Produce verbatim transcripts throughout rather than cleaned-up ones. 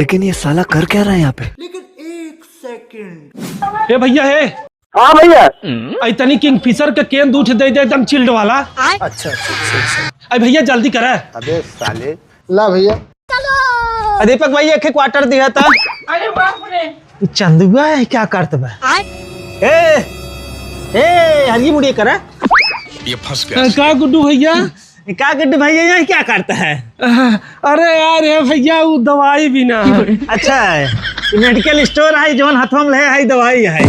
लेकिन ये साला कर क्या रहा है यहाँ पे? ए भैया, हे। हाँ भैया। आई तनी किंगफिशर के केन दूठ दे दे, एकदम चिल्ड वाला। अच्छा, अच्छा, अच्छा, अच्छा। अरे भैया, जल्दी करे। अबे साले। ला भैया। आ, दीपक भाई, एक क्वार्टर दिया था। अरे बाप रे। चंदुआ है, क्या करत बा? ए, ए, हल्की मुड़िए करे। ये फंस गया। का गुड्डू भैया? का गुड्डू भैया, यहाँ क्या करता है? अरे यार, हे भैया, वो दवाई भी ना। अच्छा है, मेडिकल स्टोर है, जौन हथवा में ले है, दवाई है।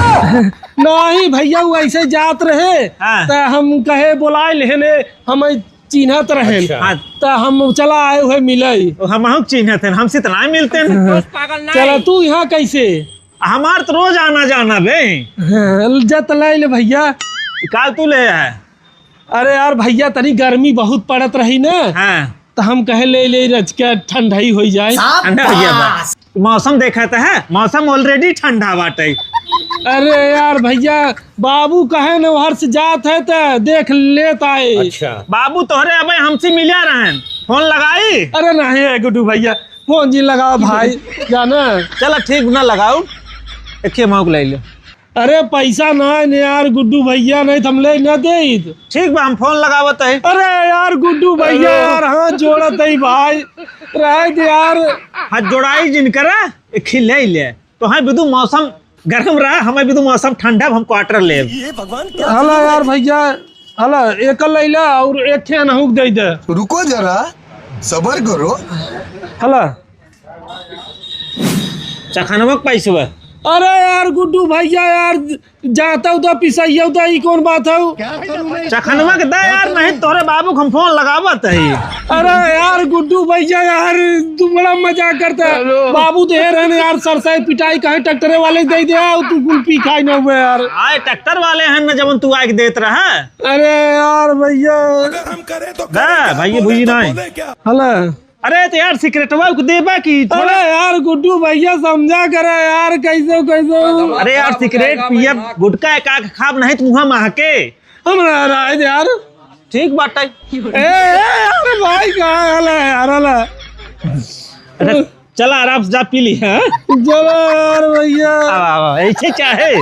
नहीं भैया, वो ऐसे जात रहे, हाँ। तो हम कहे, बोलाए लेने, हम चिन्हत रहे। अच्छा। हाँ। तो हम चला आए हुए मिले। तो हम, हम चिन्हत हैं, हमसे तो ना मिलते हैं। चला, तू यहाँ कैसे? हमार तो रोज आना जाना बे। हाँ, जत ले ले भैया। का तू ले है? अरे यार भैया, तनी गर्मी बहुत पड़त रही ना। हाँ। तो हम कहे ले ले रच के ठंडाई हो जाए। ठंडा हो गया बा। मौसम देखत है, मौसम already ठंडा बाटे। अरे यार भैया, बाबू कहे न ओहर से जात है त देख लेत आए। अच्छा। बाबू तोहरे अबे हमसे मिले रहन, फोन लगाई। अरे नहीं है गुड्डू भैया, फोन जी लगाओ भाई, जाना। चला ठीक ना लगाऊ, एक ही अमाउंट ले लो। अरे पैसा ना है ने यार गुड्डू भैया, नहीं तो हम ले ना देइत। ठीक बा, हम फोन लगावत है। अरे यार गुड्डू भैया, हेलो। यार हाथ जोड़त है भाई, रह दे यार। हाथ जोड़ाई जिन करा, एक ही ले ले। तो है बिदु मौसम गरम रहा, हमें बिदु मौसम ठंडा, हम क्वार्टर लेब। ये भगवान क्या हला यार भैया, हला एक लैला और एक थे अनहुक दे दे। रुको जरा, सबर करो। हला। चखनवा के पैसवा। अरे यार गुड्डू भैया यार, जाता उता पिसैया उता, ई कौन बात है? चखनवा के दे यार, नहीं तोरे बाबू के हम फोन लगावत है। अरे यार गुड्डू भैया यार, तू बड़ा मजाक करता है। हेलो। बाबू दे रहे हैं यार, सरसाई पिटाई कहे ट्रैक्टरे वाले दे दे, और तू कुल्फी खाई ना हुए यार। आए ट्रैक्टर वाले हैं ना, जवन तू आके देत रहा। अरे यार भैया। अगर हम करें तो दे करें क्या? भैया, बोले भैया तो नहीं। बोले क्या? हला। अरे तो यार सिगरेटवा को देबा की थोड़ा। अरे यार गुड्डू भैया समझा करा यार, कैसे कैसे। अरे यार सिगरेट पियब, गुटखा एक आख खाब नहीं तो मुँह महके। हमरा राय दे यार। ठीक बात है। ए, ए, अरे भाई कहाँ हला यार, हला। अरे चला आराम से जा पी ली, हाँ? चला यार भैया। आवा, आवा, ऐसे चाहे।